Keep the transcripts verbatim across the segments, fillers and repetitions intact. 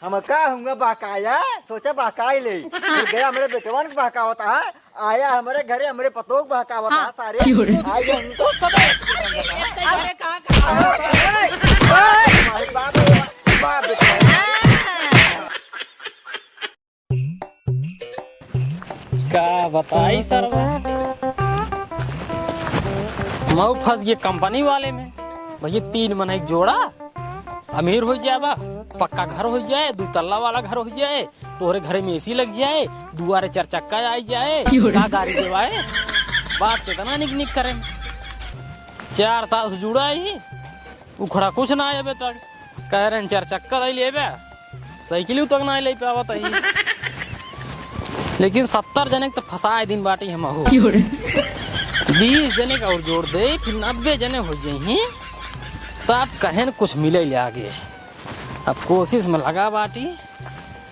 हम का हुआ बहकाया, सोचा बहकाई ले। हाँ। फिर गया हमरे बेटवन के बहकावत है, आया हमरे घरे हमरे पतोह के बहकावत है हाँ। सारे। क्यों रे? आया हमको अरे, कहाँ, कहाँ? बाप रे, बाप रे। का बताई सरवा, मऊ फंस गए कंपनी वाले में। भैया, तीन मनई जोड़ा, अमीर हो जाबा, पक्का घर हो जाए, दो तल्ला वाला घर हो जाए, तोहरे घरे में एसी लग जाए, दुआरे चार चक्का आई जाए, का गाड़ी देवाए? बात कितना निक निक करें। चार साल से जुड़ा ही, उखड़ा कुछ ना आए अबे तक। कह रहे हैं, चार चक्का ले लेबे, साइकिल तक ना ले पावत ही। लेकिन सत्तर जने के तो फंसाए दिन बाटी हम हो। क्यों रे? बीस जने का और जोड़ दे, फिर नब्बे जने हो जाइए, तो आप कहें न कुछ मिले ले आगे। अब कोशिश में लगा बाटी,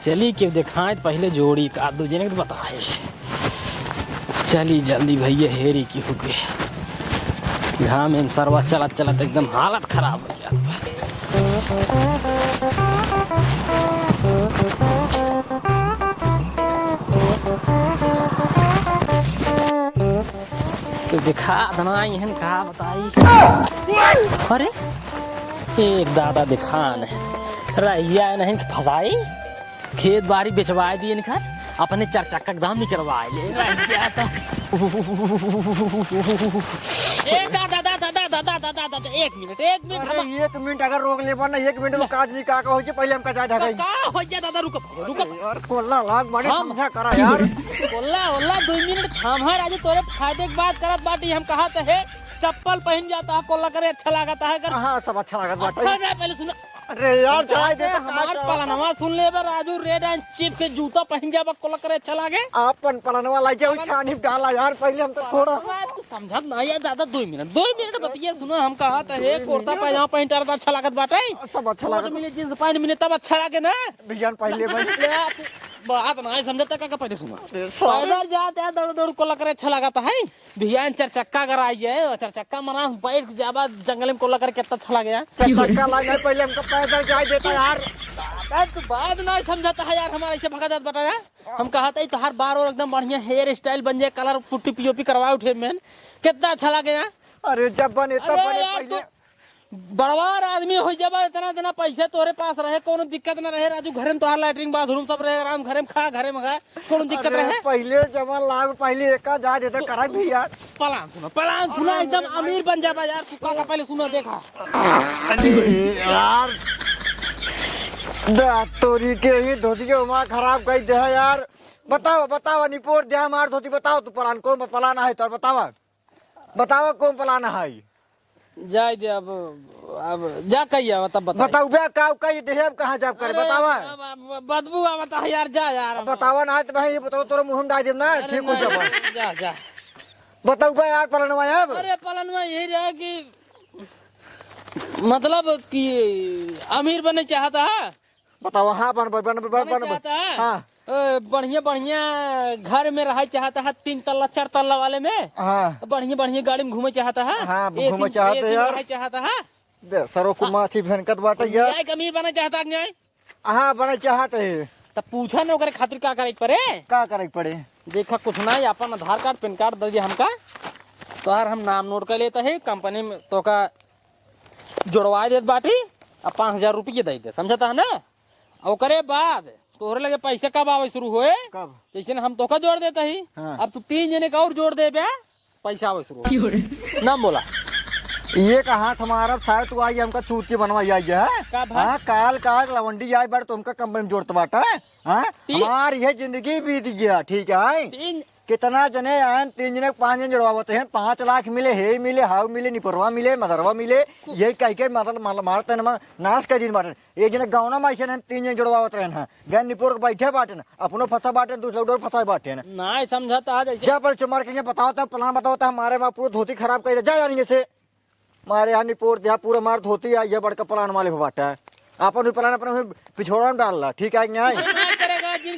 चली के दिखाए तो पहले जोड़ी का दो जने के बताए। चली जल्दी भैया, हेरी की हुके घाम में सरवा चलत चलत एकदम हालत खराब हो जात बा। तो दिखा दना इहन का बताई। अरे, एक दादा दिखान है, रहिया नहीं फंसाई, खेत बाड़ी बेचवाए दिए इनका, अपने चार चक्का के दाम निकलवाए ले। रहिया तो। ए दादा, दादा, दादा, दादा, दादा, दादा, एक मिनट, एक मिनट, अरे, हम एक मिनट अगर रोक लेबा ना, एक मिनट में काज नहीं का, का हो जे, पहिले हमका जाए तो धराई। का हो जा दादा, रुको, रुको। अरे यार, कोल्ला लाग, बड़ी हम समझा करा यार। कोल्ला, ओल्ला, दो मिनट थाम है राजू, तोरे फायदे की बात करत बाटी, हम कहा तो है, चप्पल पहन जाता है, कोल्ला करे अच्छा लागता है, अगर हाँ, सब अच्छा लागत बाटे। अच्छा ना, पहले सुना। अरे यार, जाए दे तो हमार का पलनवा सुन ले बे राजू, red and chip के जूता पहन जाबा, कोल्ला करे अच्छा लागे। आपन पलनवा लाई जाओ, पलन- छानी डाला यार, पहिले हम तो थोड़ा। पलनवा तू समझत ना यार, दादा, दो मिनट, दो मिनट बतिया सुना, हम कहा तो है, कुर्ता पैजामा पहन तारा तो अच्छा लागत बाटे। सब अच्छा लागत। मिले, jeans pant मिले तब अच्छा लागे ना। भैया पहले भाई। ले, तू बात ना समझता का, का पहले सुना। अरे, sorry। पैदल जाते हैं, दौड़ दौड़ कोल्ला करे अच्छा लागता है। भियान चार चक्का अगर आई जाए, चार चक्का मना हम बैठ जाबा जंगल में, कोल्ला करे कितना अच्छा लगे यार। चार चक्का ला नहीं, पहले हमको पैदल जाए देता यार। अबे तू बात ना समझता है यार, हमारा ऐसे भगा जात बटा यार। हम कहा था, "ई तोहार बार और एकदम बढ़िया hair style बन जाए, colour पुट्टी P O P करवाए उठे में, कितना अच्छा लगे यार।" अरे जब बने तब अरे बने यार, पहले। तू बड़वार आदमी हो जाबा, इतना, इतना पैसे तोरे पास रहे, कोनो दिक्कत न रहे राजू। घरे में तोहार latrine bathroom सब रहे, आराम घरे में खा, घरे में खा, कोनो दिक्कत अरे, रहे? पहिले जवन लाग, पहिले एका जा देता, करा भी यार। पलान सुना, पलान सुना, अरे, एकदम अरे, अमीर बन जाबा यार। तू का, का पहले सुना, देखा। अरे यार, दा तोरी के ही धोती के उमा खराब कर दे है यार। बतावा, बतावा, निपोर दे हमार धोती, बतावा तू पलान, कौन पलान है तोर, बतावा। बतावा कौन पलान है? जाए दे अब, अब जा कहिया, तब बताई। बताऊ बे, का, का ये देहे, अब कहाँ जाब करे, अरे, बतावा। अब, अब बदबू आवत है यार, जा यार। अब बतावा ना, तो भाई, ये बताओ, तोरे मुँह में डाल देब ना, अरे ठीक हो नहीं, जाबा। जा, जा। बताऊ बे यार, पलनवा अब। अरे, पलनवा यही रहा कि, मतलब कि अमीर बने चाहता है, बतावा, हाँ, बन, बन, बन, बन, बने बन, बन। चाहता है? हाँ। ए, बढ़िया, बढ़िया घर में रहे चाहता है, तीन तल्ला, चार तल्ला वाले में। हाँ। बढ़िया, बढ़िया गाड़ी में घूमे चाहता है। हाँ, AC, घूमे चाहते AC में यार। रहे चाहता है। दे, सरो को माछी फेंकत बाटे यार। न्याय के अमीर बने चाहता है, न्याय? हाँ, बने चाहते हैं। तब पूछा ना ओकरे खातिर का करे के पड़े? का करे के पड़े? देखा, कुछ ना, अपन आधार कार्ड, PAN कार्ड दे दे हमका, तोहार हम नाम नोट कर लेता है, कंपनी में तोका जोड़वाए देत बाटी, आ पाँच हजार रुपये दे दे, समझता है ना? आ ओकरे बाद तोहरे लगे पैसा कब आवे शुरू होए? कब? जैसे ना हम तोका जोड़ देता ही, हाँ। अब तू तीन जने का और जोड़ देबे, पैसा आवे शुरू होए। क्यों रे? ना बोला। ये कहा तुम्हारा सारे तू आई हमका चूती बनवा आई है? का भाई? हाँ, काल काल लवंडी आई बार तुमका कंपनी में जोड़त बाटा है? हाँ? तीन हमार ये जिंदगी बीत गया, ठीक है? तीन कितना जने आयन, तीन जने, पाँच जने जुड़वावत हैं, पाँच लाख मिले, हे मिले, हाउ मिले, निपुरवा मिले, मदरवा मिले, यही कह के मतलब मार, मारते हैं, नाश कर दिन बाटन। एक जने गाँव में ऐसे हैं, तीन जने जुड़वावत रहे हैं, गए निपुर के बैठे बाटन, अपनो फंसा बाटन, दूसरे उधर फंसा बाटन। ना समझता आज ऐसे। जा पर चुमार के बताओ तो, पलान बताओ तो, हमारे वहाँ पूरा धोती खराब कर दे, जा यार यहाँ से। मारे यहाँ निपोर दिया, पूरा मार धोती है, ये बड़का पलान वाले पे बाटा है। आपन भी पलान अपने में पिछोड़ा में डाल ला, ठीक है कि नहीं? नहीं करेगा, जिन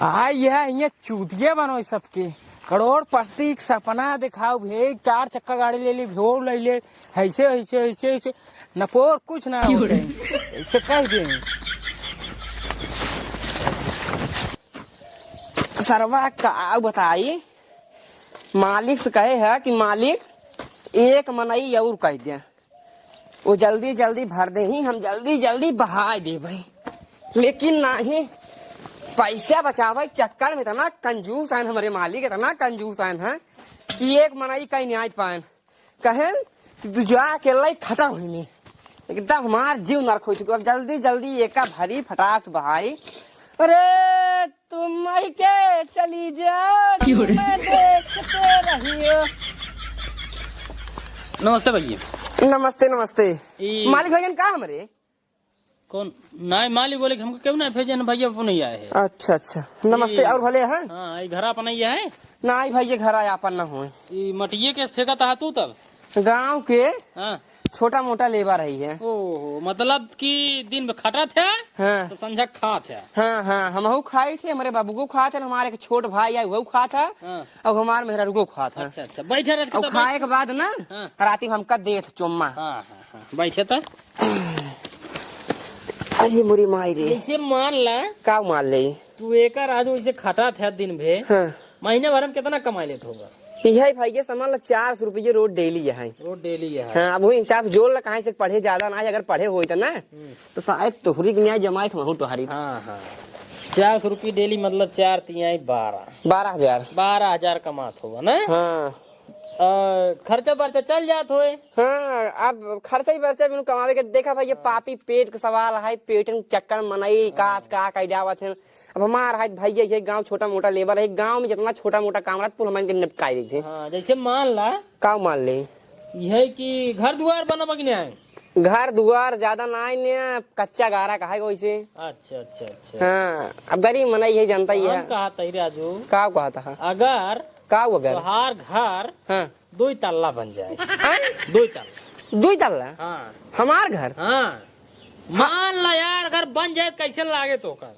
आ, यह, यह चूतिया बनो सबके। करोड़पति के सपना दिखाओ भे, चार चक्का गाड़ी ले ली, भोर ले ले, ऐसे, ऐसे, ऐसे, ऐसे, नपोर कुछ ना होते। ऐसे कह दे। सरवा का बताई, मालिक से कहे है कि मालिक, एक मनई और कह दे। वो जल्दी जल्दी भर देही, हम जल्दी जल्दी बहाय देबे। लेकिन नाही, पैसा बचावे के चक्कर में इतना कंजूस आयन हमरे मालिक, इतना कंजूस आयन है कि एक मनई कहीं नहीं पायन। कहेन कि तू जा अकेला ही खटा होइने। एकदम हमार जीव नरक हो चुका। अब जल्दी जल्दी एका भरी फटाक से बहाई। अरे तुम मर के चली जाओ, क्यों रे? मैं देखते रहियो। नमस्ते भैया। नमस्ते, नमस्ते। ई मालिक भैया का हमरे? कौन? नाई, मालिक बोले कि हमको क्यों ना भेजे ना भैया, वो नहीं आए हैं। अच्छा, अच्छा। नमस्ते, ई, और भले हैं? हाँ, ई घरा अपना ही है? नाई भैया, घरा आपन ना होए। ई मटिये के फेंकत हा तू तब? गांव के हाँ। छोटा मोटा लेबर है ये। ओहो, मतलब कि दिन में खटत है, हाँ। तो संझा खात है। हाँ, हाँ, हमहू खाई थे, हमरे बाबू को खात है, हमारे एक छोट भाई है, वहू खात है, हाँ। और हमार मेहरारू को खात है। अच्छा, अच्छा, बैठे रह के और तो खाए बैठ- के बाद ना, हाँ। राती में हमका देत चुम्मा। हाँ, हाँ, हाँ, बैठे तो। अरे मोरी माई रे। जैसे मान ला, का मान ले? तू एकर आज वैसे खटत है दिन भे, हाँ। महीने भर में कितना कमा लेत होगा? यही भाई, ये समझ ला, चार सौ रुपये रोज डेली है। रोज डेली है। हाँ, अब वही हिसाब जोड़ ला, कहाँ से पढ़े ज्यादा ना है, अगर पढ़े होई त ना, हम्म। तो शायद तोहरी के न्याय जमाई के महू टोहरी। हाँ, हाँ। चार सौ रुपये डेली, मतलब चार तिहाई बारह। बारह हजार। बारह हजार कमात होगा ना? हाँ। आ, खर्चा बर्चा चल जात होए। हाँ, अब खर्चा ही बर्चा बिनु कमावे के। देखा भाई, ये हाँ। पापी पेट के सवाल है, पेट के चक्कर में मनई हाँ। कास का कह जावत है। अब हमार है भैया, ये गांव छोटा मोटा लेबर है, गांव में जितना छोटा मोटा काम रहत, कुल हमन के निपटाई देते। हाँ, जैसे मान ला। का मान ले? यह कि घर दुआर बनबा कि नहीं? घर दुआर ज्यादा ना है ने, कच्चा गारा कहा है वैसे। अच्छा, अच्छा, अच्छा। हाँ, अब गरीब मनई है, जनता ही हम है। कहा तही राजू। का कहत है? अगर का अगर? तोहार घर हाँ। दुई तल्ला बन जाए। हाँ? दुई तल्ला। दुई तल्ला? हाँ। हमार घर? हाँ। हाँ। मान ला यार, अगर बन जाए तो कैसे लागे तोका?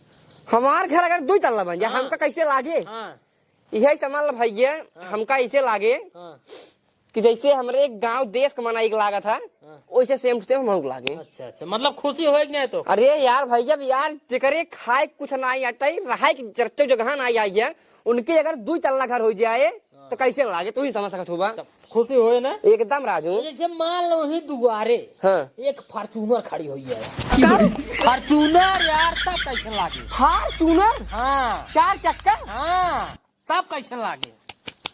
हमार घर अगर दुई तल्ला बन जाए, हाँ। हमका कैसे लागे? हाँ। यही समझ ला भैया, हाँ। हमका ऐसे लागे हाँ। कि जैसे हमरे गांव देश के मनई के लागत है, हाँ। वैसे same to same हमहू के लागे। अच्छा, अच्छा, मतलब खुशी होए कि नहीं तो? अरे यार भैया, यार जेकरे खाए कुछ ना आई अटई, रहे के जरते जगह ना आई है, उनके अगर दुई तल्ला घर हो जाए, हाँ। तो कैसे लागे, तू ही समझ सकत होबा। तब खुशी होए ना? एकदम राजू। जैसे मान लो ही दुआरे हाँ। एक Fortuner खड़ी हुई है। का? Fortuner यार, तब कैसे लागे? Fortuner? हाँ। चार चक्का? हाँ, तब कैसे लागे?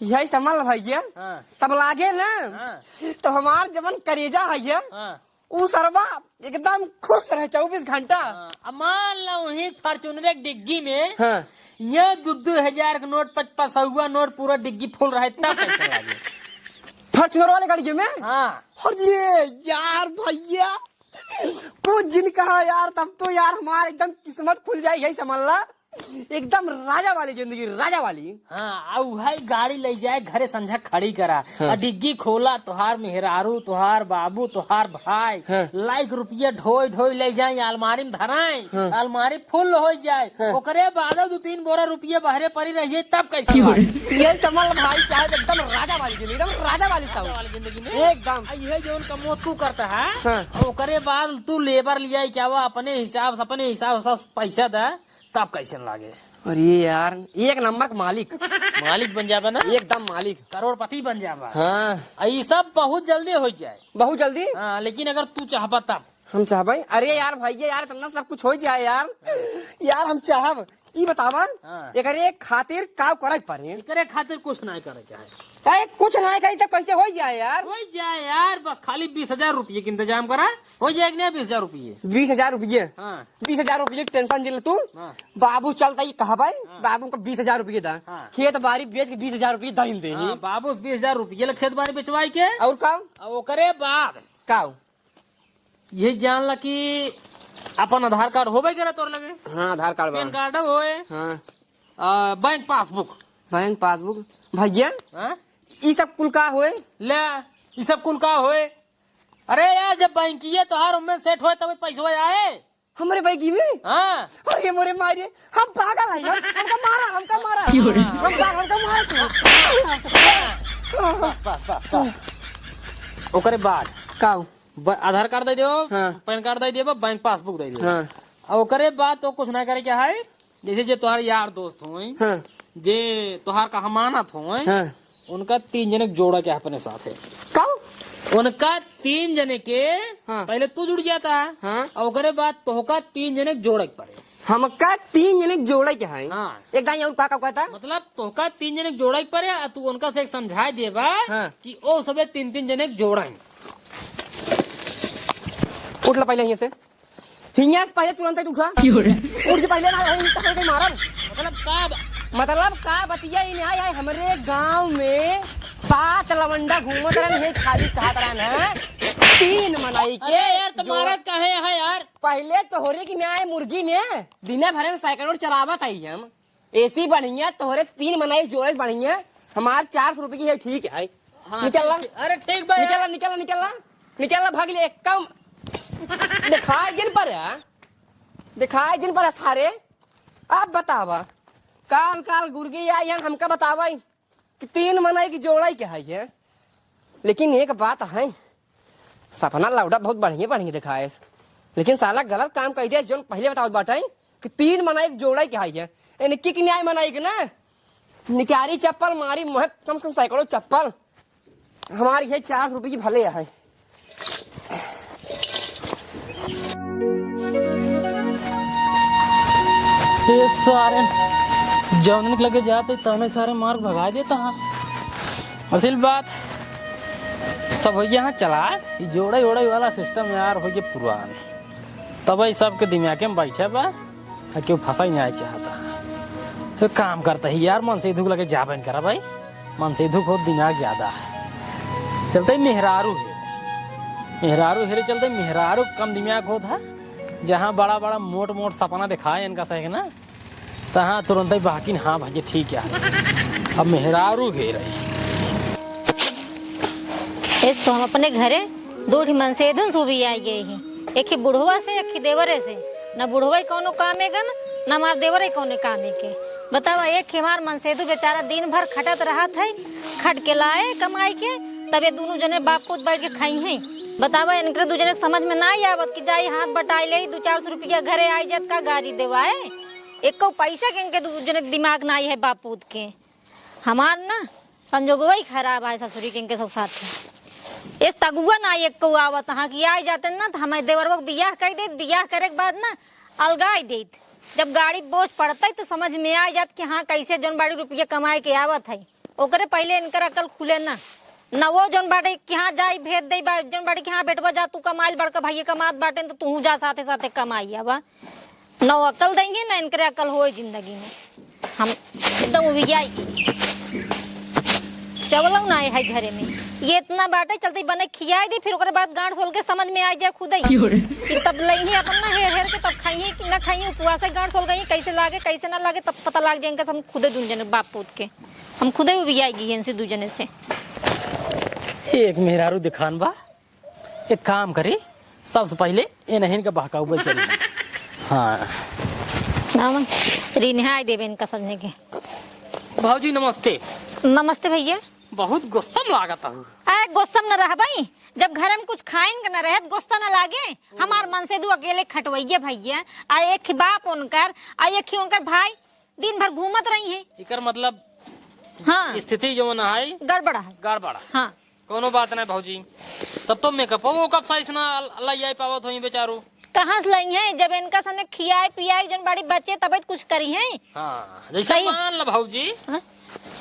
यही समझ ला भैया। हाँ। तब लागे ना, हाँ। तो हमार जवन करेजा है ये, हाँ। ऊ सरवा एकदम खुश रहे चउबीस घंटा। हाँ, अब मान लो वही Fortuner के डिग्गी में हाँ। ये दू दू हजार के नोट, पच पचौआ नोट, पूरा डिग्गी full रहे, तब कैसे लागे? Fortuner वाले गाड़ी में? हाँ। अरे यार भैया, कुछ जिन कहा यार, तब तो यार हमार एकदम किस्मत खुल जाए, यही समझ ला। एकदम राजा वाली जिंदगी, राजा वाली। हाँ, आ उहै गाड़ी ले जाए घरे संझा खड़ी करा। हाँ। आ डिग्गी खोला, तोहार मेहरारू, तोहार बाबू, तोहार भाई, हाँ। लाइक रुपया ढोई ढोई ले जाए, अलमारी में धराए, हाँ। अलमारी full हो जाए, हाँ। ओकरे बाद दू तीन बोरा रुपया बहरे पड़ी रहिए, तब कैसे क्यों? लागे? ये समझ भाई साहब, एकदम राजा वाली जिंदगी, एकदम राजा वाली राजा साहब। वाली जिंदगी में? एकदम। आ इहे जौन कमो तू करता है, हाँ। आ ओकरे बाद तू लेबर लिया क्या हुआ, अपने हिसाब से, अपने हिसाब से पैसा दे, तब कैसन लागे? अरे यार, एक नंबर का मालिक। मालिक बन जाबा ना? एकदम मालिक। करोड़पति बन जाबा। हाँ। आ, ई सब बहुत जल्दी हो जाए। बहुत जल्दी? हाँ, लेकिन अगर तू चाहबा तब। हम चाहबे? अरे यार भैया यार, इतना सब कुछ हो जाए यार। यार हम चाहब, ई बतावा, हाँ। एकरे खातिर का करे के पड़े? एकरे खातिर कुछ नहीं करे के है। काहे कुछ नहीं करी तो कैसे हो जाए यार? हो जाए यार, बस खाली बीस हजार रुपये के इंतजाम करा, हो जाए कि नहीं बीस हजार रुपये? बीस हजार रुपये? हाँ। बीस हजार रुपये की tension जिन तू। हाँ। बाबू चलता ही कहा भाई, हाँ। बाबू को बीस हजार रुपये दा। हाँ। खेत बाड़ी बेच के बीस हजार रुपये दा ही दे। हाँ, बाबू बीस हजार रुपये ले खेत बाड़ी बेचवाई के। और का? और ओकरे बाद का? ये जान ला कि अपन आधार कार्ड होबे करे तोर लगे। हाँ, आधार कार्ड बा। पैन कार्ड होए। हाँ। आ, बैंक पासबुक। बैंक पासबुक। भैया, हाँ? ई सब कुल का होए? ले, ई सब कुल का होए? अरे यार, जब बैंकिये तोहार ओमे सेट होए, तब पैसवा आए। हमरे बैगी में? हाँ। अरे मोरे माई रे, हम पागल है यार, हमका मारा, हमका मारा। क्यों रे? हम पागल, हमका मारा तू। बस, बस, बस, बस। ओकरे बाद का? ब-, आधार कार्ड दे दियो, हाँ। पैन कार्ड दे दियो, बैंक पासबुक दे दियो। हाँ। और ओकरे बाद तो कुछ ना करे के है, जैसे जे तोहार यार दोस्त होई, हाँ। जे तोहार का अमानत होई, हाँ। उनका तीन जने के जोड़ा के अपने साथ है। का? उनका तीन जने के हाँ। पहले तू जुड़ जाता है, हाँ। और ओकरे बाद तोहका तीन जने के जोड़े के पड़े। हमका तीन जने के जोड़े के है? हाँ। एक दाई और का, का कहता? मतलब तोहका तीन जने के जोड़े के पड़े, आ तू उनका से एक समझाए देबा हाँ। कि ओ सबे तीन तीन जने के जोड़े। उठ ला पहले हियां से। हियां से पहले तुरंत ही उठा। क्यों रे? उठ के पहले ना, वही नीचे पड़ के मारब। मतलब का ब-, मतलब का बतिया ही नहीं आया है। हमरे गांव में सात लवंडा घूमत रहन, ये खाली कहत रहन है। तीन मनई के अरे यार, तो जो मारत काहे है यार? पहले तोहरे की न्याय मुर्गी ने दिने भरे में सैकड़ों चरावत आई हम। एसी बढ़िया, तोहरे तीन मनई जोड़े बढ़िया, हमार चार सौ रुपये की है, ठीक है। हाँ, निकल ला। ठीक, अरे ठीक बा निकल ला, यार। निकल ला, निकल ला, निकल ला, भाग ले, एक काम दिखाए जिन पर है, दिखाए जिन पर है सारे। अब बतावा, काल काल गुर्गी आई है, हमका बतावा कि तीन मनई की जोड़ाई के है ये। लेकिन एक बात है, सपना लौड़ा बहुत बढ़िया बढ़िया दिखाए, लेकिन साला गलत काम कह दिया। जोन पहले बतावत बाटे कि तीन मनई के जोड़ाई के है ये, इनकी की न्याय मनई के ना, निकारी चप्पल मारी मुहे कम से कम सैकड़ों चप्पल। हमारी है चार सौ रुपये की भले है। ये सारे जौनन के लगे जाते तौने सारे मार भगा देता हाँ। असल बात सब हो यहाँ चला, ये जोड़े ओड़े वाला सिस्टम यार हो गए पुरान। तब ये सबके दिमाग में बैठे बा, आ क्यों फंसा ही नहीं चाहता। तो काम करता ही यार, मनसेधू के लगे जाबे न करा भाई, मनसेधू बहुत दिमाग ज्यादा है। चलते ही मेहरारू है, मेहरारू हेरे चलते मेहरारू कम दिमाग होत है। जहाँ बड़ा बड़ा मोट मोट सपना दिखाए इनका सही ना, तहाँ तुरंत ही बहकिन, "हाँ भैया ठीक है।" अब मेहरारू घेर आई। इस तो हम अपने घरे दो ठी मनसेधुन सुबी आई गई ही, एक ही बुढ़वा से, एक ही देवरे से। न बुढ़वा ही कौनो काम है गन, न हमार देवरे ही कौनो काम है के। बतावा, एक ही हमार मनसेधु बेचारा दिन भर खटत रहत है, खट के लाए कमाई के, तबे दोनों जने बाप पूत बैठ के खाई हैं। बतावा, इनके दू जने के समझ में ना आवत कि जाई हाथ बटाई ले, दू चार सौ रुपया घरे आई जात का गारी देवाए। एको पैसा के इनके दू जने के दिमाग ना आई है बाप पूत के। हमार ना संजोगवा ही खराब है ससुरी के इनके सब साथ। इस तगुआ ना एको आवत हाँ कि आई जाते ना तो हमारे देवरवा के बियाह कर दे, बियाह करे के बाद ना अलगाई देत। जब गाड़ी बोझ पड़ता है तो समझ में आ जात कि हाँ कैसे जौन बाड़ी रुपया कमाए के आवत है। ओकरे पहिले इनकर अकल खुले ना। न वो जौन बाटे कि हाँ जाई भेज दे बा, जौन बाटे कि हाँ बेटवा जा तू कमाइल, बड़का भाई कमात बाटे तो तू जा साथे साथे कमाई आवा। न वो अकल देंगे ना इनकरे अकल होए जिंदगी में। हम एकदम उबियाई। चवलौ ना है घरे में। ये इतना बाटे चलते बने खियाई दी, फिर ओकरे बाद गांड सोल के समझ में आ जाए खुदे ही। क्यों रे? कि तब लई ही अपन ना हेर हेर के तब खाइए कि ना खाइए, उपवास है गांड सोल गई कैसे लागे कैसे ना लागे तब पता लाग जाए इनका सब खुदे दुन जने बाप पूत के। हम खुदे उबियाई गई इनसे दू जने से। एक मेहरारू दिखान बा, एक काम करी, सबसे पहले इन्हन के बहकाउबे करी। हाँ। नाम रिन्हाई देबे इनका सबने के। भौजी नमस्ते। नमस्ते भैया। बहुत गुस्सा में लागत हूँ। आ, गुस्सा में न रहबई, जब घर में कुछ खाइन के न रहे त गुस्सा न लागे। हमार मनसेधू अकेले खटवैया भैया, आ एक ही बाप उनकर, आ एक ही उनकर भाई, दिन भर घूमत रही हैं। एकर मतलब हाँ। स्थिति जौन है गड़बड़ है। गड़बड़ है। हाँ। कोनो बात नहीं भौजी, तब तो मेकअपो वेकअप सही से ना ल-, लई आई पावत होई बेचारू। कहाँ से लई हैं जब इनका सने खियाए पियाए जौन बाड़ी बच्चे तब कुछ करी हैं। हाँ, जैसे सही। मान ला भौजी, हाँ।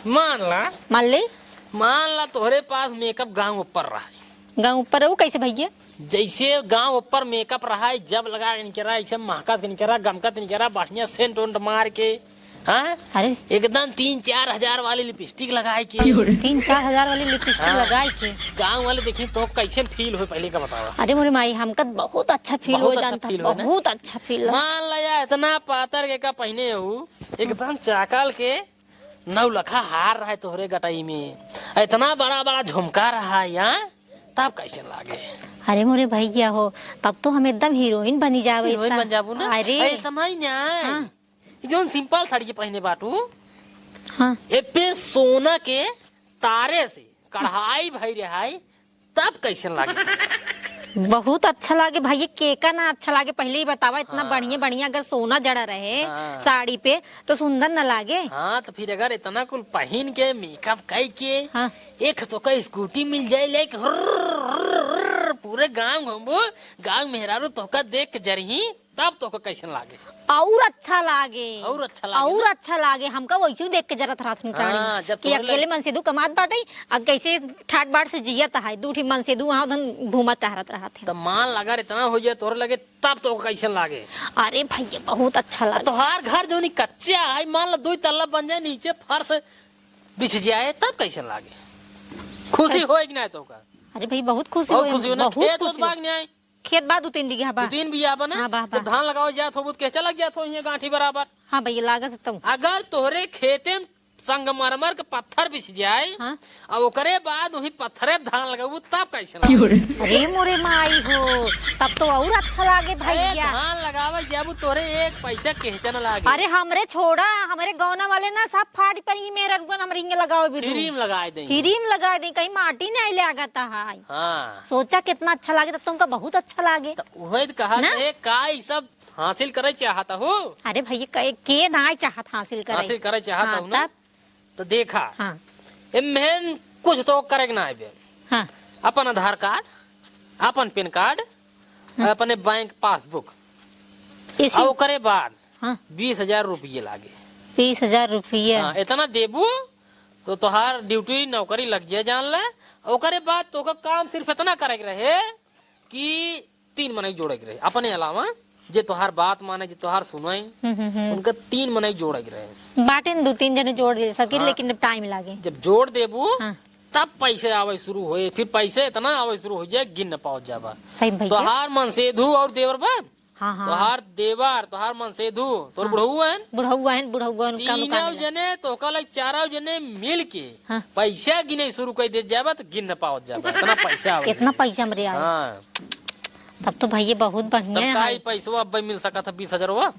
मान ला, मान ली। मान ला तोहरे पास मेकअप गांव ऊपर रहा है। गांव ऊपर रहू कैसे भैया? जैसे गांव ऊपर मेकअप रहा है, जब लगा इनके रहा, ऐसे महकत इनके रहा, गमकत इनके रहा, बढ़िया सेंट वेंट मार के, हाँ? अरे। एकदम तीन चार हजार वाली लिपस्टिक लगाए के। तीन चार हजार वाली लिपस्टिक हाँ। लगाए के। गांव वाले देखी तो कैसे फील हो पहले का बतावा। अरे मोरे माई, हमका बहुत अच्छा फील हो बहुत अच्छा जानता, फील हो ना? बहुत अच्छा फील हो। मान ला या इतना पातर के का पहने हो, एकदम चाकल के नौलखा हार रहा है तोहरे गटाई में, इतना बड़ा बड़ा झुमका रहा है यहाँ, तब कैसे लागे? अरे मोरे भैया हो, तब तो हम एकदम हीरोइन बनी जावे हीरोइन इतना। बन जाबू ना। अरे। अरे, इतना ही ना। हाँ। ये जौन सिंपल साड़ी के पहिने बाटू, हाँ। ए पे सोना के तारे से कढ़ाई भई रहाई, तब कैसन लागे? बहुत अच्छा लागे भैया, केका ना अच्छा लागे? पहले ही बतावा, इतना हाँ। बढ़िया बढ़िया अगर सोना जड़ा रहे हाँ। साड़ी पे, तो सुंदर न लागे? हाँ, तो फिर अगर इतना कुल पहिन के, मेकअप कई के, हाँ। एक तो का स्कूटी मिल जाए, लेके हुर्र, हुर्र, हुर्र, पूरे गांव घूमबू, गांव मेहरारू तोहका देख के जरही, तब तोहका कैसन लागे? और अच्छा लागे। और अच्छा लागे और ना? अच्छा लागे। हमका वैसे ही देख के जरत रहत हूँ हाँ, चाही जब कि तोहरे अकेले लगे मनसेधू कमात बाटे, आ कैसे ठाट बाट से जियत है, दू ठी मनसेधू वहाँ उधन घूमत टहरत रहत है। तब मान ला, अगर इतना हो जाए तोहरे लगे, तब तोहका कैसन लागे? अरे भैया, बहुत अच्छा आ, लागे। तोहार घर जौनी कच्चा है, मान ला दो तल्ला बन जाए, नीचे फर्श बिछ जाए, तब कैसन लागे? खुशी अरे। होए कि ना तोहका? अरे भाई, बहुत खुशी बहुत होए, खुशी हो ना? बहुत खेत खुशी ओत हो। बाग नहीं आए? खेत बा, दू तीन बीघा बा। दू तीन बीघा बा ना? हाँ, बा, बा। जब धान लगावे जात होबू, तो के चलक जात हो, हियाँ गांठी बराबर। हाँ भैया, लागत है तब। अगर तोहरे खेते में संगमरमर के पत्थर बिछ जाए, हाँ। और ओकरे बाद वही पत्थरे पे धान लगाबू, तब कैसे लागे? अरे मोरे माई हो, तब तो और अच्छा लागे अरे, भैया। धान लगावे जाबू, तोहरे एक पैसा केहचा न लागे। अरे हमरे छोड़ा, हमरे गौना वाले ना सब फाड़ पर ई मेरा रुकन हमरे हिंगे लगावे बिदु। फ्री में लगाए दें। फ्री में लगाए दें, कहीं माटी नहीं लागत है। हाँ। सोचा कितना अच्छा लागे, तब तुमका बहुत अच्छा लागे। त उहे त कहत ना? है, का ई सब हासिल करे चाहत हो? अरे भैया, के, के नाय चाहत हासिल करे? हासिल करे चाहत हाँ, हो ना? तब? तो देखा, हाँ। एम्हन कुछ तो करे के ना आवे। हाँ। अपन आधार कार्ड, अपन पैन कार्ड, हाँ। अपने बैंक पासबुक। इसी और ओकरे बाद हाँ। बीस हजार रुपये लागे। बीस हजार रुपये? हाँ, इतना देबू तो तोहार ड्यूटी नौकरी लग जाए, जान ले। ओकरे बाद तोका काम सिर्फ इतना करे के रहे कि तीन मनई जोड़े के रहे, अपने अलावा जे तोहार बात माने, जे तोहार सुने, हम्म, हम्म, हम्म। उनका तीन मनई जोड़े के रहे। बाटेन दो तीन जने जोड़ दे सकी, हाँ। लेकिन अब टाइम लागे। जब जोड़ देबू, हाँ। तब पैसे आवे शुरू होए, फिर पैसे इतना आवे शुरू हो जाए, गिन न पावत जाबा। सही भैया। तोहार मनसेधू और देवर बा, हाँ, हाँ। तोहार देवर, तोहार मनसेधू, तोर हाँ। बुढ़ऊ हन? बुढ़ऊ हन, बुढ़ऊ हन, उनका तीनों लुका मिला। जने, तोहका लग चारों जने मिल के हाँ। पैसा गिने शुरू कर दे जाबा, तो गिन न पावत जाबा। इतना पैसा आवे। इतना पैसा हमरे आवे। हाँ। तब तो भैया बहुत बढ़िया तब का है। ई पैसवा अब मिल सकत है बीस हजारवा?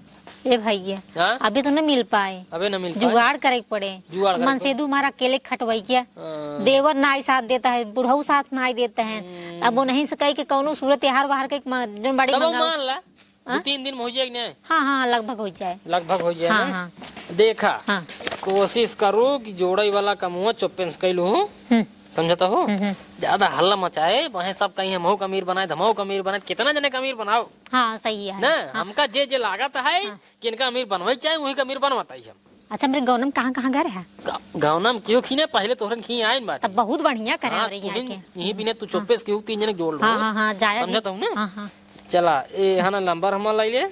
ए भैया, हाँ? अभी तो न मिल पाए। अबे न मिल पाए। जुगाड़ करे के पड़े। जुगाड़ करे के पड़े। मनसेधू हमारा अकेले खटवाई क्या? हाँ। देवर नाई साथ देता है, बुढ़ऊ साथ नाई देता है। हम्म। अब वो नहीं से कही कि कौनो सूरत त्योहार बाहर के म-, जौन बाड़ी तब वो मंगाओ। मान ला, हाँ? दो तीन दिन में हो जाए कि नहीं? हाँ, हाँ, लगभग हो जाए। लगभग हो जाए हाँ, ना? हाँ। देखा, हाँ। कोशिश करू कि जोड़े वाला कमुआ चुप्पे से कैलू हूँ। हम्म। समझता हो? हम्म, हम्म। ज्यादा हल्ला मचाए, वहीं सब कहीं हमहू का अमीर बनाए, हमहू का अमीर बनाए, कितना जने का अमीर बनाओ? हाँ, सही है। ना, हाँ। हमका जे, जे लागत है हाँ। कि इनका अमीर बनवाई चाहे, वही का अमीर बनवाता ही हम। अच्छा, मेरे गौनम कहाँ, कहाँ घर है? गा-, गौनम क्यों खीने, पहले तोहरन खी आइन बाटे। तब बहुत बढ़िया करे हाँ, हमरे यहाँ तुहिन के। यहीं बिने तू हाँ। चुप्पे से क्यों तीन जने जोड़ लो। हाँ, हाँ, हाँ, जाए समझत दे। हूँ ना? हाँ, हाँ। चला, ए, हना नंबर हमार लाई ले।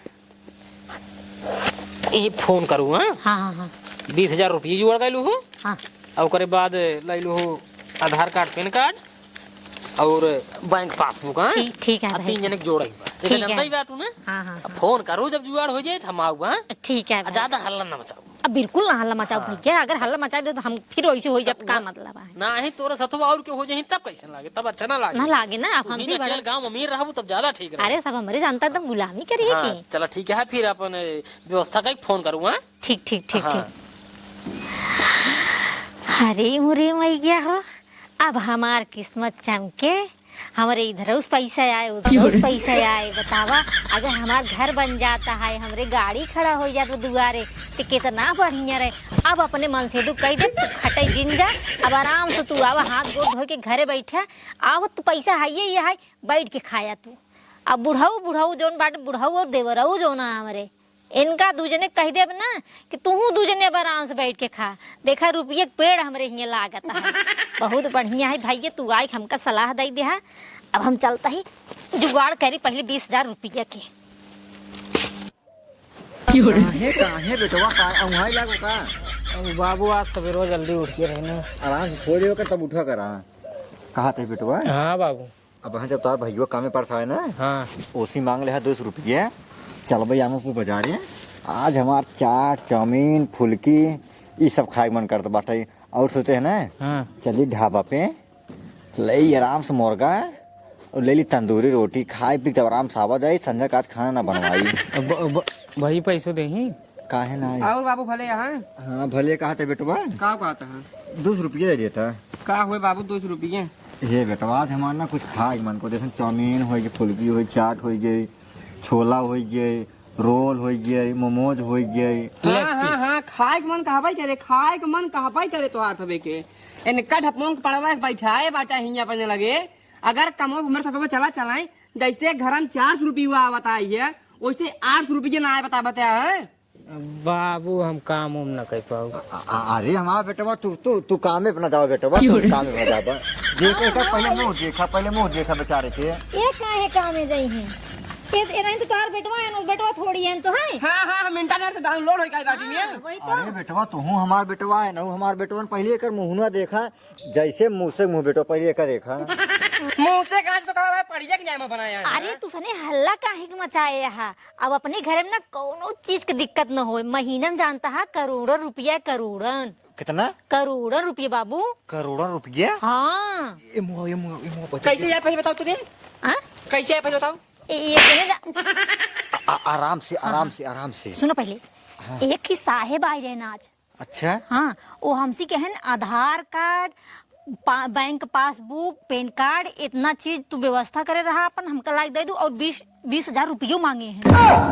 ई फोन करू, हाँ? हाँ, हाँ, हाँ। बीस हजार रुपये जोड़ गइलू हो। हाँ। और ओकरे बाद लइलू हो आधार कार्ड, पैन कार्ड और बैंक पासबुक, हाँ? ठीक, ठीक है आ भाई। तीन जने के जोड़े के बा। ठीक है। जनता ही बाटू ना? हाँ, हाँ, अब हाँ। फोन करू, जब जुगाड़ हो जाए, तो हम आऊ, हाँ? ठीक है आ भाई। ज्यादा हल्ला ना मचाऊ। अब बिल्कुल ना हल्ला मचाओ हाँ। भैया, अगर हल्ला मचाए दे तो हम फिर वैसे हो जाए, तो का मतलब है? ना ही तोरे साथ और के हो जाए, तब कैसे लागे? तब अच्छा ना लागे। ना लागे ना, अब तू ही हमसे ना बड़ा अकेले गाँव अमीर रहबू, तब ज्यादा ठीक रहे। अरे, सब हमरे जनता एकदम गुलामी करिए हाँ, की। चला ठीक है, फिर अपन, ए, व्यवस्था का फोन करूँ, हाँ? ठीक, ठीक, ठीक, हाँ। ठीक। अरे, मुरे मैया हो, अब हमार किस्मत चमके, हमरे इधरउ से पैसा आए, उधरउ से पैसा आए। बतावा, अगर हमार घर बन जाता है, हमरे गाड़ी खड़ा हो जात दुआरे, तो कितना बढ़िया रहे। अब अपने मनसेधू कह दे, "तू खटे जिन जा, अब आराम से तू आवा, हाथ गोड़ धो के घरे बैठा, आवत तो पैसा है, ये, ये है, बैठ के खाया तू।" अब बुढ़ऊ, बुढ़ऊ जौन बाटे, बुढ़ऊ और देवरऊ जौन है हमरे, इनका दू जने कह देब ना कि तूहू दू जने अब आराम से बैठ के खा। देखा, रुपये के पेड़ हमरे हियाँ लागत है। बहुत बढ़िया है भैया, तू आए के हमका सलाह दे दिया। अब हम चलता ही जुगाड़ करी पहले बीस हजार रुपये के। काहे, काहे बेटवा, का औंघाए लागो का? बाबू, आज सवेरे जल्दी उठ के रहे ना। आराम से सो लेवे का, तब उठा करा। कहा थे बेटवा? हाँ बाबू। अब हाँ, जब तार भैया कामे पड़ता है ना, हाँ। ओसी मांग ले है दो सौ रुपये। चल भाई, आमो को बाजारे, आज हमार चाट, चाउमीन, फुलकी, ई सब खाए के मन करत बाटे। और सोचे है ना, हाँ। चली ढाबा पे, ले आराम से मुर्गा, और ले ली तंदूरी रोटी, खाई पी के आराम से आवा जाई, संझा का आज खाना ना बनवाई। अब, अब भाई पैसो देही? काहे ना आई? और बाबू भले यहाँ? हाँ, भले कहा थे बेटवा। का कहता है? दो सौ रुपये दे देता। का हुए बाबू, दो सौ रुपये? ये बेटवा, आज हमार ना कुछ खाए के मन को, जैसे चाउमीन होइ गई, फुलकी होइ, चाट होइ गई, छोला होइ गई, रोल होइ गई, मोमोज होइ गई। हाँ, हाँ, हाँ, खाए के मन कहबे करे, खाए के मन कहबे करे तोहार सबे के। इनका ढपोंग पड़वा से बैठाए बाटा हियाँ अपने लगे। अगर कमो घूमर सतवा चला चलाए, जैसे घर में चार सौ रुपया आवत आई है, वैसे आठ सौ रुपये ना आए बता बताया है। बाबू, हम काम उम न कर पाऊ। अ-, अ-, अरे हमार बेटवा, तू, तू, तू कामे पे ना जाओ बेटवा, क्यों तू रे? कामे पे ना जाबा। देख, हाँ, एकर हाँ, पहले ये मुंह देखा, पहले मुंह देखा बेचारे के। ये काहे कामे जाई हैं? ये, ये नहीं तो तोहार बेटवा है ना, बेटवा थोड़ी है तो है। हाँ, हाँ, हम इंटरनेट से डाउनलोड हो गए बाटी हाँ, में। वही तो। अरे बेटवा, तू हमार बेटवा है ना, हमार बेटवा ने पहले एकर मुंह ना देखा, जैसे मुंह से मुंह बेटवा पहले एकर देखा। मुंह से काज तो कहा है, पढ़िया के जाए में बनाया है। अरे तू सने हल्ला काहे के मचाए है? अब अपने घर में ना कौनो चीज के दिक्कत न होए। महीना में जानता है करोड़न रुपया, करोड़न। कितना? करोड़न रुपया बाबू। करोड़न रुपया? हाँ। ये मुआ, ये मुआ, ये मुआ, बचा कैसे के। यार पहले बताओ तो दे। हाँ? कैसे यार पहले बताओ? ए, ये देने जा। आ-, आ-, आराम से, हाँ, आराम हाँ। से, आराम से। सुनो पहले। हाँ। एक ही साहेब आए रहे ना आज। अच्छा। हाँ, वो हमसे कहन आधार कार्ड, पा-, बैंक पासबुक, पैन कार्ड, इतना चीज तू व्यवस्था करे रहा अपन, हमका लाइक दे दू और बीस, बीस हजार रुपयो मांगे हैं।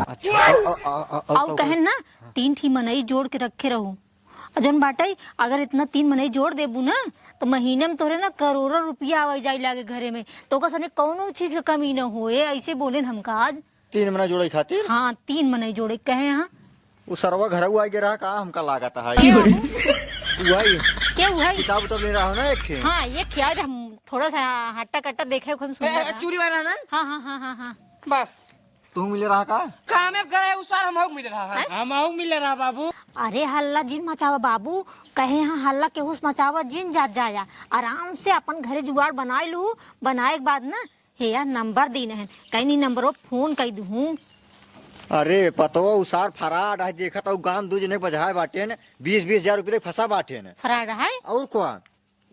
अच्छा, अ, अ, अ, अ, अ, और अ, कहन ना, हाँ। तीन ठी मनई जोड़ के रखे रहू। और जौन बाटे, अगर इतना तीन मनई जोड़ देबू ना, तो महीने में तोहरे ना करोड़ों रुपया आवे जाए लागे घरे में, तो ओकर सने कौनो चीज के कमी न होए, ऐसे बोलेन हमका आज। तीन मनई जोड़े खातिर? हाँ, तीन मनई जोड़े कहे हैं। उ सरवा घरऊ आइ गे रहा का, हमका लागत है। के हऊ? वही। के हऊ है? किताब उताब ले रहा हो ना एक ठे? हाँ, ये क्या, हम थोड़ा सा हट्टा कट्टा देखे, खूब सुंदर ए, ए, रहा। चूड़ी वाला ना? हाँ, हाँ, हाँ, हाँ, हाँ। बस। तू मिले रहा का? कामे गए, उ सार हमहू मिले रहा है। हैं? हमहू मिले रहा बाबू। अरे हल्ला जिन मचावा बाबू, कहे यहाँ हल्ला केहू से मचावा जिन जात जाया। आराम से अपन घरे जुगाड़ बनाए लू, बनाए के बाद ना हे यार, नंबर दीन है, कहीं नहीं नंबरो फोन कई दूँ। अरे पतवा, उ सार फराड है, देखत हूँ गांव दू जने के बजाए बाटेन, बीस बीस हजार रुपये तक फंसा बाटेन। फराड है? और का?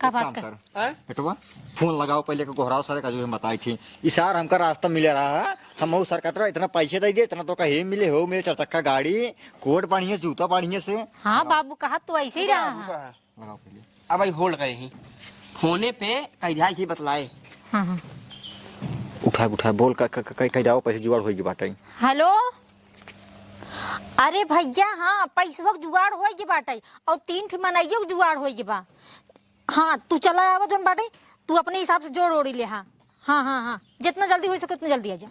का एक बात काम कर? कर। हैं? बेटवा, फोन लगाओ पहले के गोहराव सारे का जो हम बताई थी। ई सार हमका रास्ता मिले रहा है, हम उ सार कहत रहा, इतना पैसे दे दे, इतना तो का हे मिले, हो मिले, चार चक्का गाड़ी, कोट बढ़िया, जूता बढ़िया से। हाँ बाबू, कहा तो ऐसे ही रहा है। लगाओ पहले। अब भाई होल्ड करे ही। फोने पे कह दिया ही बतलाए। हाँ, हाँ। उठा, उठा, बोल, क-, क-, क-, कह दिया, पैसे जुगाड़ होई के बाटे। हेलो। अरे भैया, हाँ, पैसवा के जुगाड़ होई के बाटे और तीन ठे मनइयो के जुगाड़ होई के बा। हाँ, तू चला आवा जौन बाटे, तू अपने हिसाब से जोड़ ओड़ी ले, हाँ। हाँ, हाँ, हाँ, जितना जल्दी होइ सके उतना जल्दी आ जा।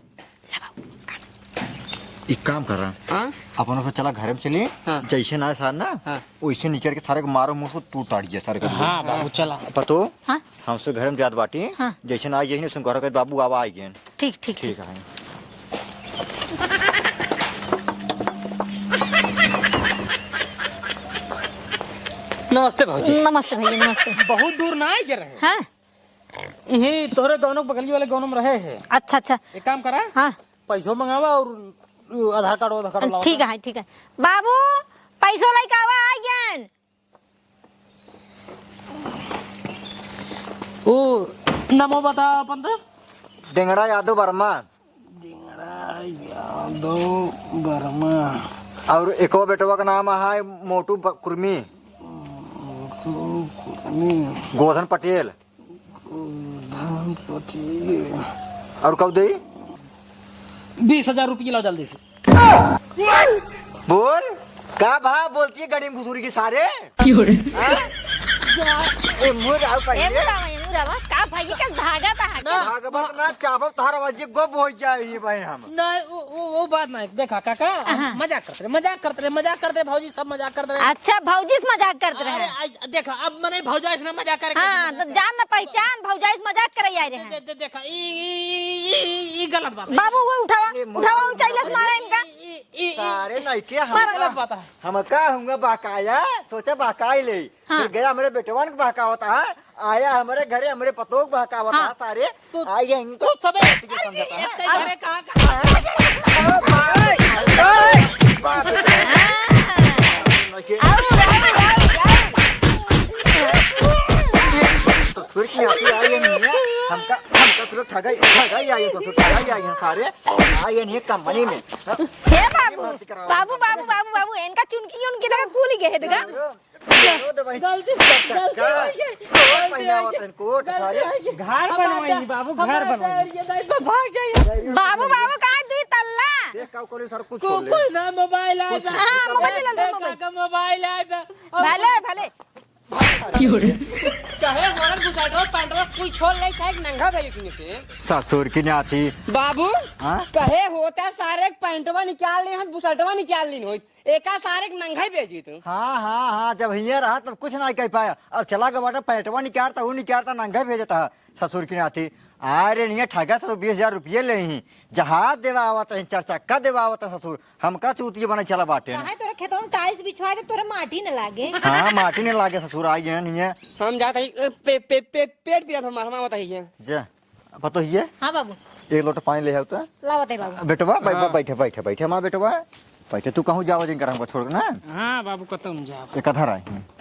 एक काम कर रहा। हाँ? अपन से चला घरे में चली, हाँ। जैसे ना सार ना, हाँ। वैसे निकल के सारे को मारो, मुंह से टूट ताड़ दिया सारे को। हाँ, बाबू, चला। पतो? हाँ? हमसे घरे में जात बाटी, हाँ। जैसे ना आई, यही उसने घर के बाबू आवा आई गए। ठीक, ठीक, ठीक ठीक। है। नमस्ते भौजी। नमस्ते भैया, नमस्ते। बहुत दूर ना आए गे रहे। हाँ? इही तोहरे गाँव के बगली वाले गाँव में रहे हैं। अच्छा, अच्छा। एक काम करा। हाँ। पैसो मंगावा और आधार कार्ड, आधार कार्ड लावा। ठीक है, ठीक है। बाबू, पैसो लेके आवा, आ गयन। ओ, नमो बता अपन तो। डेंगड़ा यादव वर्मा। डेंगड़ा यादव वर्मा। और एको बेटवा का नाम है मोटू ब-, कुर्मी। मोटू कुर्मी। गोधन पटेल। गोधन पटेल। और कब देई? बीस हजार रुपये लाओ जल्दी से। बोल, का भाव बोलती है गड़ी में घुसूरी की सारे? क्यों रे? हाँ? ए, मुँह राव ए, पहले। मुरावा, ए, मुरावा, का भाई, का भागा था, का? ना। भागवत ना चाहब, तोहर आवाज गोब हो जाए ये भाई हम। ना, वो, वो, वो बात ना, देखा काका, हम हाँ। मजाक करते रहे, मजाक करते रहे, मजाक करते रहे, भौजी सब मजाक करते रहे। अच्छा, भौजी से मजाक करते रहे। अरे, आज देखा, अब मने भौजाई से ना मजाक करे हाँ, के तो जान ना पहचान, भौजाई से मजाक करे आए रहे। दे, दे, देखा, ई, ई, ई, ई, ई गलत बात है। बाबू, वो उठावा, ए, उठावा, ऊंचाई लस मारा इनका। ई, ई, ई, सारे लइके हम मारा। गलत बात है। हम का हुआ बहकाया, सोचा बहकाई ले। हाँ। फिर गया हमरे बेटवन के बहकावत है, आया हमरे घरे हमरे पतोह के बहकावत है हाँ। सारे। तो आइए इनको तू सबे पति के समझता है। अरे, अरे, अरे, कहाँ, कहाँ? ससुर की आती आई है नहीं है, हमका, हमका सुरक्षा गई। ससुर चला गया यहाँ सारे। आ, ये नहीं कंपनी में। हे बाबू, बाबू, बाबू, बाबू, बाबू, इनका चुनकी उनकी देखा, कूली गए देखा। गलती, गलती, गलती हो गई। पहले आवत है कोट गलती सारे। हो गई। घर बनवाई बाबू, घर बनवाई। ये नहीं तो भाग जाइए। बाबू, बाबू, कहाँ दुई तल्ला? देख का करी सर, कुछ को-, खोल ले। कुछ ना मोबाइल आए बा। हाँ, मोबाइल ले लो, ए, मोबाइल। काका, मोबाइल आए बा। भले, भले। चाहे हमारा बुसटवा पैंटवा कुल छोड़ ले, चाहे नंगा भाई इतने से। ससुर की नाती। बाबू, हाँ? कहे होता सारे पैंटवा निकाल ले, हम बुसटवा निकाल ली होई। एका सारे के नंगा ही भेजी तू। हाँ, हाँ, हाँ, जब हियाँ रहा तब कुछ ना कह पाया। अब चला गवा बाटा पैंटवा निकालता, वो निकालता, नंगा ही भेजता है ससुर की नाती। अरे नहीं ठगा से तो बीस हजार रुपये ले ही। जहाज देवा आवत है, चार चक्का देवा आवत है ससुर। हमका चूतिया बने चला बाटे। काहे तोरे खेतवा में टाइल्स बिछवा दे, तोरे माटी न लागे। हाँ, माटी न लागे ससुर, आई गए नहीं है। हम जात हई, ए, पे, पे, पे, पेट पीरा हमार, हम आवत हई है। जा, पतो हिये? हाँ बाबू। एक लोटा पानी ले आओ तो। लावत है बाबू। बेटवा, बै-, हाँ। बैठे, बैठे, बैठे, माँ बेटवा। बैठे, तू कहूँ जावा जिन कर हमको छोड़ के ना। हाँ बाबू, कतौ न जावा। एक आधा रहा है।